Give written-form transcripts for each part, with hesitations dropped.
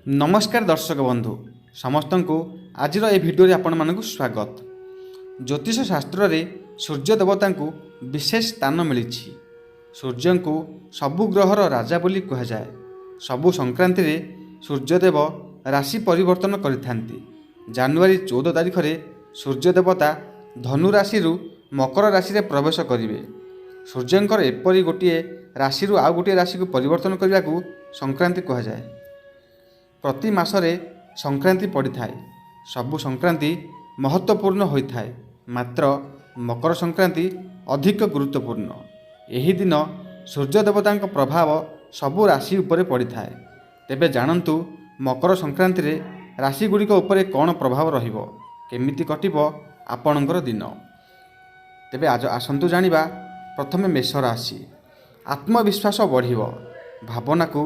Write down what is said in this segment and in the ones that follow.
ନମସ୍କାର ଦର୍ଶକ ବନ୍ଧୁ, ସମସ୍ତଙ୍କୁ ଆଜିର ଏହି ଭିଡ଼ିଓରେ ଆପଣମାନଙ୍କୁ ସ୍ୱାଗତ। ଜ୍ୟୋତିଷ ଶାସ୍ତ୍ରରେ ସୂର୍ଯ୍ୟ ଦେବତାଙ୍କୁ ବିଶେଷ ସ୍ଥାନ ମିଳିଛି। ସୂର୍ଯ୍ୟଙ୍କୁ ସବୁ ଗ୍ରହର ରାଜା ବୋଲି କୁହାଯାଏ। ସବୁ ସଂକ୍ରାନ୍ତିରେ ସୂର୍ଯ୍ୟଦେବ ରାଶି ପରିବର୍ତ୍ତନ କରିଥାନ୍ତି। ଜାନୁଆରୀ 14 ତାରିଖରେ ସୂର୍ଯ୍ୟ ଦେବତା ଧନୁ ରାଶିରୁ ମକର ରାଶିରେ ପ୍ରବେଶ କରିବେ। ସୂର୍ଯ୍ୟଙ୍କର ଏପରି ଗୋଟିଏ ରାଶିରୁ ଆଉ ଗୋଟିଏ ରାଶିକୁ ପରିବର୍ତ୍ତନ କରିବାକୁ ସଂକ୍ରାନ୍ତି କୁହାଯାଏ। ପ୍ରତି ମାସରେ ସଂକ୍ରାନ୍ତି ପଡ଼ିଥାଏ। ସବୁ ସଂକ୍ରାନ୍ତି ମହତ୍ତ୍ୱପୂର୍ଣ୍ଣ ହୋଇଥାଏ, ମାତ୍ର ମକର ସଂକ୍ରାନ୍ତି ଅଧିକ ଗୁରୁତ୍ୱପୂର୍ଣ୍ଣ। ଏହି ଦିନ ସୂର୍ଯ୍ୟ ଦେବତାଙ୍କ ପ୍ରଭାବ ସବୁ ରାଶି ଉପରେ ପଡ଼ିଥାଏ। ତେବେ ଜାଣନ୍ତୁ, ମକର ସଂକ୍ରାନ୍ତିରେ ରାଶିଗୁଡ଼ିକ ଉପରେ କ'ଣ ପ୍ରଭାବ ରହିବ, କେମିତି କଟିବ ଆପଣଙ୍କର ଦିନ। ତେବେ ଆଜ ଆସନ୍ତୁ ଜାଣିବା। ପ୍ରଥମେ ମେଷ ରାଶି। ଆତ୍ମବିଶ୍ୱାସ ବଢ଼ିବ। ଭାବନାକୁ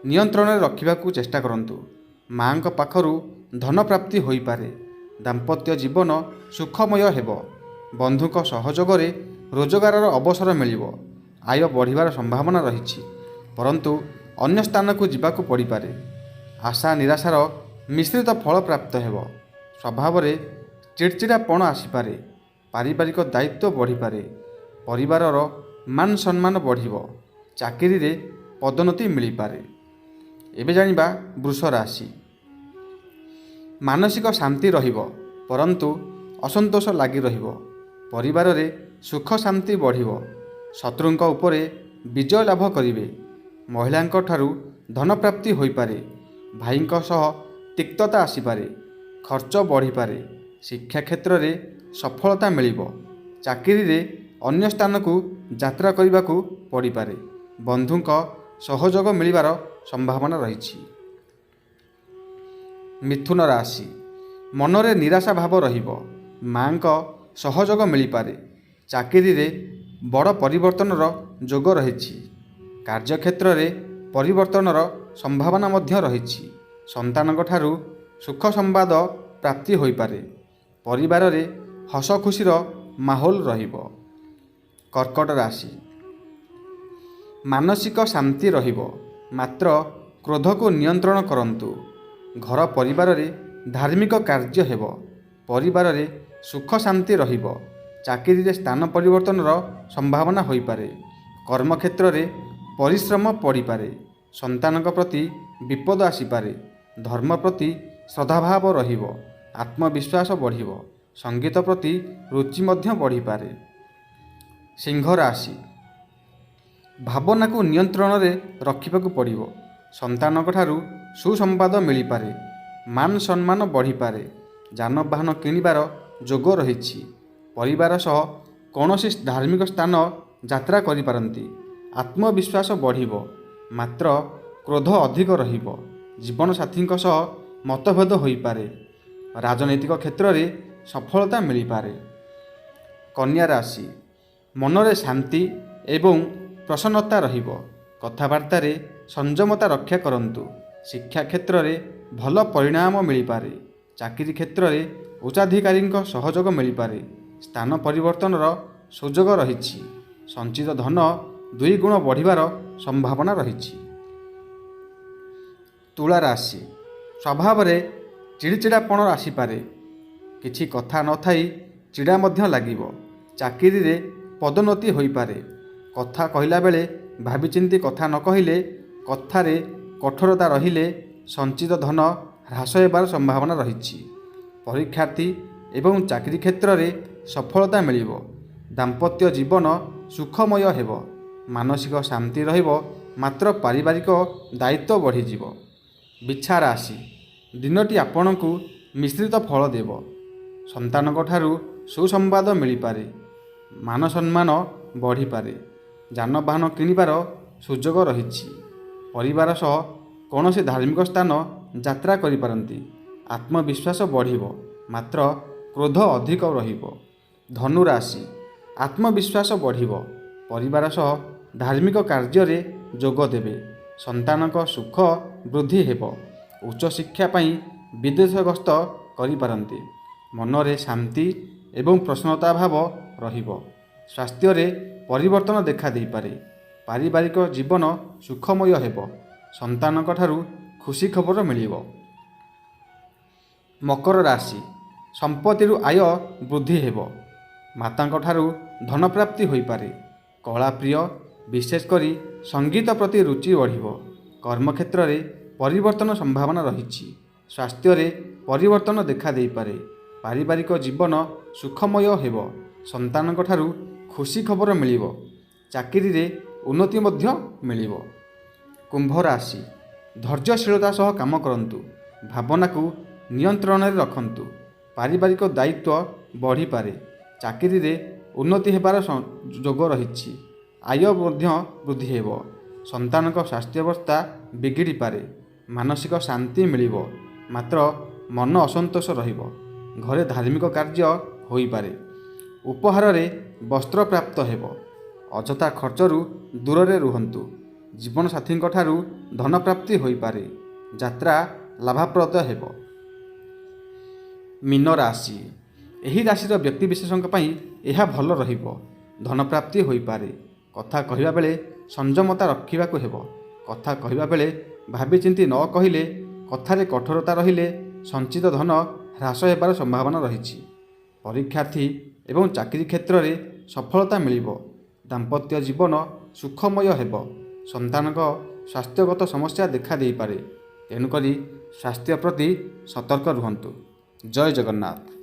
ନିୟନ୍ତ୍ରଣରେ ରଖିବାକୁ ଚେଷ୍ଟା କରନ୍ତୁ। ମାଙ୍କ ପାଖରୁ ଧନ ପ୍ରାପ୍ତି ହୋଇପାରେ। ଦାମ୍ପତ୍ୟ ଜୀବନ ସୁଖମୟ ହେବ। ବନ୍ଧୁଙ୍କ ସହଯୋଗରେ ରୋଜଗାରର ଅବସର ମିଳିବ। ଆୟ ବଢ଼ିବାର ସମ୍ଭାବନା ରହିଛି, ପରନ୍ତୁ ଅନ୍ୟ ସ୍ଥାନକୁ ଯିବାକୁ ପଡ଼ିପାରେ। ଆଶା ନିରାଶାର ମିଶ୍ରିତ ଫଳ ପ୍ରାପ୍ତ ହେବ। ସ୍ୱଭାବରେ ଚିଡ଼ଚିଡ଼ାପଣ ଆସିପାରେ। ପାରିବାରିକ ଦାୟିତ୍ୱ ବଢ଼ିପାରେ। ପରିବାରର ମାନ ସମ୍ମାନ ବଢ଼ିବ। ଚାକିରିରେ ପଦୋନ୍ନତି ମିଳିପାରେ। ଏବେ ଜାଣିବା ବୃଷ ରାଶି। ମାନସିକ ଶାନ୍ତି ରହିବ, ପରନ୍ତୁ ଅସନ୍ତୋଷ ଲାଗି ରହିବ। ପରିବାରରେ ସୁଖ ଶାନ୍ତି ବଢ଼ିବ। ଶତ୍ରୁଙ୍କ ଉପରେ ବିଜୟ ଲାଭ କରିବେ। ମହିଳାଙ୍କ ଠାରୁ ଧନପ୍ରାପ୍ତି ହୋଇପାରେ। ଭାଇଙ୍କ ସହ ତିକ୍ତତା ଆସିପାରେ। ଖର୍ଚ୍ଚ ବଢ଼ିପାରେ। ଶିକ୍ଷା କ୍ଷେତ୍ରରେ ସଫଳତା ମିଳିବ। ଚାକିରିରେ ଅନ୍ୟ ସ୍ଥାନକୁ ଯାତ୍ରା କରିବାକୁ ପଡ଼ିପାରେ। ବନ୍ଧୁଙ୍କ ସହଯୋଗ ମିଳିବାର ସମ୍ଭାବନା ରହିଛି। ମିଥୁନ ରାଶି। ମନରେ ନିରାଶା ଭାବ ରହିବ। ମାଙ୍କ ସହଯୋଗ ମିଳିପାରେ। ଚାକିରିରେ ବଡ଼ ପରିବର୍ତ୍ତନର ଯୋଗ ରହିଛି। କାର୍ଯ୍ୟକ୍ଷେତ୍ରରେ ପରିବର୍ତ୍ତନର ସମ୍ଭାବନା ମଧ୍ୟ ରହିଛି। ସନ୍ତାନଙ୍କ ଠାରୁ ସୁଖ ସମ୍ବାଦ ପ୍ରାପ୍ତି ହୋଇପାରେ। ପରିବାରରେ ହସ ଖୁସିର ମାହୋଲ ରହିବ। କର୍କଟ ରାଶି। ମାନସିକ ଶାନ୍ତି ରହିବ, ମାତ୍ର କ୍ରୋଧକୁ ନିୟନ୍ତ୍ରଣ କରନ୍ତୁ। ଘର ପରିବାରରେ ଧାର୍ମିକ କାର୍ଯ୍ୟ ହେବ। ପରିବାରରେ ସୁଖ ଶାନ୍ତି ରହିବ। ଚାକିରିରେ ସ୍ଥାନ ପରିବର୍ତ୍ତନର ସମ୍ଭାବନା ହୋଇପାରେ। କର୍ମକ୍ଷେତ୍ରରେ ପରିଶ୍ରମ ପଡ଼ିପାରେ। ସନ୍ତାନଙ୍କ ପ୍ରତି ବିପଦ ଆସିପାରେ। ଧର୍ମ ପ୍ରତି ଶ୍ରଦ୍ଧାଭାବ ରହିବ। ଆତ୍ମବିଶ୍ୱାସ ବଢ଼ିବ। ସଙ୍ଗୀତ ପ୍ରତି ରୁଚି ମଧ୍ୟ ବଢ଼ିପାରେ। ସିଂହ ରାଶି। ଭାବନାକୁ ନିୟନ୍ତ୍ରଣରେ ରଖିବାକୁ ପଡ଼ିବ। ସନ୍ତାନଙ୍କ ଠାରୁ ସୁସମ୍ବାଦ ମିଳିପାରେ। ମାନ ସମ୍ମାନ ବଢ଼ିପାରେ। ଯାନବାହନ କିଣିବାର ଯୋଗ ରହିଛି। ପରିବାର ସହ କୌଣସି ଧାର୍ମିକ ସ୍ଥାନ ଯାତ୍ରା କରିପାରନ୍ତି। ଆତ୍ମବିଶ୍ୱାସ ବଢ଼ିବ, ମାତ୍ର କ୍ରୋଧ ଅଧିକ ରହିବ। ଜୀବନସାଥୀଙ୍କ ସହ ମତଭେଦ ହୋଇପାରେ। ରାଜନୈତିକ କ୍ଷେତ୍ରରେ ସଫଳତା ମିଳିପାରେ। କନ୍ୟା ରାଶି। ମନରେ ଶାନ୍ତି ଏବଂ ପ୍ରସନ୍ନତା ରହିବ। କଥାବାର୍ତ୍ତାରେ ସଂଯମତା ରକ୍ଷା କରନ୍ତୁ। ଶିକ୍ଷା କ୍ଷେତ୍ରରେ ଭଲ ପରିଣାମ ମିଳିପାରେ। ଚାକିରି କ୍ଷେତ୍ରରେ ଉଚ୍ଚାଧିକାରୀଙ୍କ ସହଯୋଗ ମିଳିପାରେ। ସ୍ଥାନ ପରିବର୍ତ୍ତନର ସୁଯୋଗ ରହିଛି। ସଞ୍ଚିତ ଧନ ଦୁଇ ଗୁଣ ବଢ଼ିବାର ସମ୍ଭାବନା ରହିଛି। ତୁଳା ରାଶି। ସ୍ୱଭାବରେ ଚିଡ଼ିଚିଡ଼ାପଣ ଆସିପାରେ। କିଛି କଥା ନଥାଇ ଚିଡ଼ା ମଧ୍ୟ ଲାଗିବ। ଚାକିରିରେ ପଦୋନ୍ନତି ହୋଇପାରେ। କଥା କହିଲା ବେଳେ ଭାବିଚିନ୍ତି କଥା ନ କହିଲେ, କଥାରେ କଠୋରତା ରହିଲେ ସଞ୍ଚିତ ଧନ ହ୍ରାସ ହେବାର ସମ୍ଭାବନା ରହିଛି। ପରୀକ୍ଷାର୍ଥୀ ଏବଂ ଚାକିରି କ୍ଷେତ୍ରରେ ସଫଳତା ମିଳିବ। ଦାମ୍ପତ୍ୟ ଜୀବନ ସୁଖମୟ ହେବ। ମାନସିକ ଶାନ୍ତି ରହିବ, ମାତ୍ର ପାରିବାରିକ ଦାୟିତ୍ୱ ବଢ଼ିଯିବ। ବିଛା ରାଶି। ଦିନଟି ଆପଣଙ୍କୁ ମିଶ୍ରିତ ଫଳ ଦେବ। ସନ୍ତାନଙ୍କ ଠାରୁ ସୁସମ୍ବାଦ ମିଳିପାରେ। ମାନ ସମ୍ମାନ ବଢ଼ିପାରେ। ଯାନବାହନ କିଣିବାର ସୁଯୋଗ ରହିଛି। ପରିବାର ସହ କୌଣସି ଧାର୍ମିକ ସ୍ଥାନ ଯାତ୍ରା କରିପାରନ୍ତି। ଆତ୍ମବିଶ୍ୱାସ ବଢ଼ିବ, ମାତ୍ର କ୍ରୋଧ ଅଧିକ ରହିବ। ଧନୁ ରାଶି। ଆତ୍ମବିଶ୍ୱାସ ବଢ଼ିବ। ପରିବାର ସହ ଧାର୍ମିକ କାର୍ଯ୍ୟରେ ଯୋଗ ଦେବେ। ସନ୍ତାନଙ୍କ ସୁଖ ବୃଦ୍ଧି ହେବ। ଉଚ୍ଚଶିକ୍ଷା ପାଇଁ ବିଦେଶ ଗସ୍ତ କରିପାରନ୍ତି। ମନରେ ଶାନ୍ତି ଏବଂ ପ୍ରସନ୍ନତା ଭାବ ରହିବ। ସ୍ୱାସ୍ଥ୍ୟରେ ପରିବର୍ତ୍ତନ ଦେଖା ଦେଇପାରେ। ପାରିବାରିକ ଜୀବନ ସୁଖମୟ ହେବ। ସନ୍ତାନଙ୍କ ଠାରୁ ଖୁସି ଖବର ମିଳିବ। ମକର ରାଶି, ସମ୍ପତ୍ତିରୁ ଆୟ ବୃଦ୍ଧି ହେବ। ମାତାଙ୍କଠାରୁ ଧନପ୍ରାପ୍ତି ହୋଇପାରେ। କଳାପ୍ରିୟ, ବିଶେଷ କରି ସଙ୍ଗୀତ ପ୍ରତି ରୁଚି ବଢ଼ିବ। କର୍ମକ୍ଷେତ୍ରରେ ପରିବର୍ତ୍ତନ ସମ୍ଭାବନା ରହିଛି। ସ୍ୱାସ୍ଥ୍ୟରେ ପରିବର୍ତ୍ତନ ଦେଖା ଦେଇପାରେ। ପାରିବାରିକ ଜୀବନ ସୁଖମୟ ହେବ। ସନ୍ତାନଙ୍କଠାରୁ ଖୁସି ଖବର ମିଳିବ। ଚାକିରିରେ ଉନ୍ନତି ମଧ୍ୟ ମିଳିବ। କୁମ୍ଭ ରାଶି, ଧୈର୍ଯ୍ୟଶୀଳତା ସହ କାମ କରନ୍ତୁ। ଭାବନାକୁ ନିୟନ୍ତ୍ରଣରେ ରଖନ୍ତୁ। ପାରିବାରିକ ଦାୟିତ୍ୱ ବଢ଼ିପାରେ। ଚାକିରିରେ ଉନ୍ନତି ହେବାର ଯୋଗ ରହିଛି। ଆୟ ମଧ୍ୟ ବୃଦ୍ଧି ହେବ। ସନ୍ତାନଙ୍କ ସ୍ୱାସ୍ଥ୍ୟାବସ୍ଥା ବିଗିଡ଼ିପାରେ। ମାନସିକ ଶାନ୍ତି ମିଳିବ, ମାତ୍ର ମନ ଅସନ୍ତୋଷ ରହିବ। ଘରେ ଧାର୍ମିକ କାର୍ଯ୍ୟ ହୋଇପାରେ। ଉପହାରରେ ବସ୍ତ୍ର ପ୍ରାପ୍ତ ହେବ। ଅଯଥା ଖର୍ଚ୍ଚରୁ ଦୂରରେ ରୁହନ୍ତୁ। ଜୀବନସାଥୀଙ୍କ ଠାରୁ ଧନପ୍ରାପ୍ତି ହୋଇପାରେ। ଯାତ୍ରା ଲାଭପ୍ରଦ ହେବ। ମୀନ ରାଶି, ଏହି ରାଶିର ବ୍ୟକ୍ତିବିଶେଷଙ୍କ ପାଇଁ ଏହା ଭଲ ରହିବ। ଧନପ୍ରାପ୍ତି ହୋଇପାରେ। କଥା କହିବା ବେଳେ ସଂଯମତା ରଖିବାକୁ ହେବ। କଥା କହିବା ବେଳେ ଭାବିଚିନ୍ତି ନ କହିଲେ, କଥାରେ କଠୋରତା ରହିଲେ ସଞ୍ଚିତ ଧନ ହ୍ରାସ ହେବାର ସମ୍ଭାବନା ରହିଛି। ପରୀକ୍ଷାର୍ଥୀ ଏବଂ ଚାକିରି କ୍ଷେତ୍ରରେ ସଫଳତା ମିଳିବ। ଦାମ୍ପତ୍ୟ ଜୀବନ ସୁଖମୟ ହେବ। ସନ୍ତାନଙ୍କ ସ୍ୱାସ୍ଥ୍ୟଗତ ସମସ୍ୟା ଦେଖା ଦେଇପାରେ, ତେଣୁକରି ସ୍ୱାସ୍ଥ୍ୟ ପ୍ରତି ସତର୍କ ରୁହନ୍ତୁ। ଜୟ ଜଗନ୍ନାଥ।